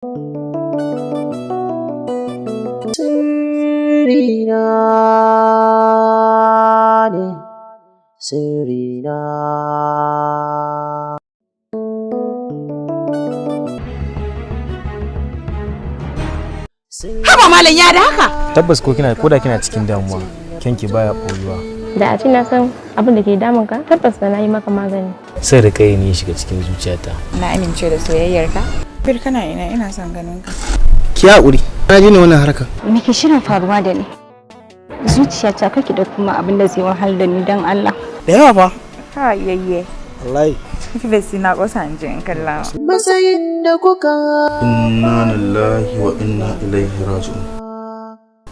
Sirrina ne, sirrina. Haba malam, ya da haka? Tabbas, ko kina koda kina cikin damuwa, kyanki baya boyuwa. Da a ce na san abin da ke damun ka, tabbas da na yi maka magani. Sai da kai ne ya shiga cikin zuciyata. Na amince da soyayyarka. Bir, kana ina? Ina son ganin ka. Ki haƙuri, na ji ne wannan harka. Me ke shirin faruwa da ni? Zuciyata kake da kuma abin da zai wahal da ni, don Allah. Da yawa fa. Ha yayye. Wallahi. Besi na kosa in je in kalla. Matsayin da kuka Inna lillahi wa inna ilaihi raji'un.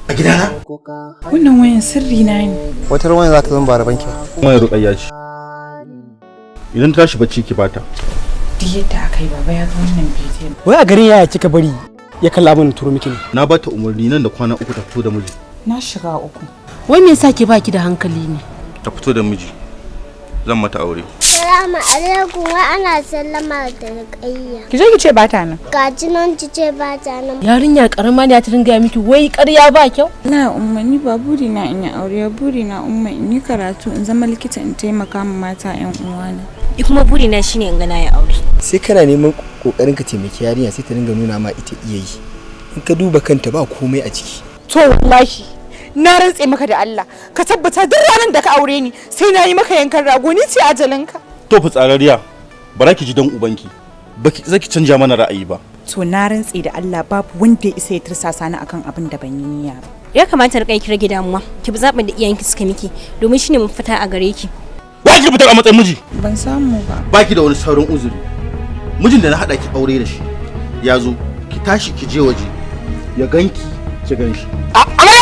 A gidana? kuka Wannan wayan sirri na ne. Wata ruwan za ta zama ba rabanki ba. Mai Ruqayya ce. Idan ta tashi bacci ki bata. Duk yadda aka yi, baba ya ga wannan bidiyon. Wai a garin yaya kika bari ya kalla abin turo miki ne? Na bata umarni, nan da kwana 3 ta fito da miji. Na shiga uku. Wai me yasa ke baki da hankali ne? Ta fito da miji. Zan mata aure. Salamu alaikum, wa ana sallama da Ruqayya. Ki je ki ce bata nan. Ga nan ki ce ba ta nan. Yarinya karama ne ta dinga miki wai ƙarya ba kyau. Na umma, ni ba buri na in yi aure, buri na umma in yi karatu, in zama likita, in taimaka ma mata yan uwana. Ni kuma burina shine in ga na yi aure. Sai kana neman kokarin ka taimaki yarinya, sai ta dinga nuna ma ita iya yi. In ka duba kanta, ba komai a ciki. To wallahi na rantse maka da Allah, ka tabbata duk ranar da ka aure ni sai na yi maka yankan rago, ni ce ajalinka. To fitsararriya, bara ki ji dan ubanki. Baki zaki canja mana ra'ayi ba. To na rantse da Allah, babu wanda ya isa ya tursasa ni akan abin da ban yi niyya ba. Ya kamata rika ki rage damuwa, ki bi zaɓin da iyayenki suka miki domin shine mafita a gare ki. Wa ki fitar a matsayin miji? Ban samu ba. Baki da wani sauran uzuri. Mijin da na hada ki aure da shi ya zo, ki tashi ki je waje ya ganki, ki gan shi. Amarya!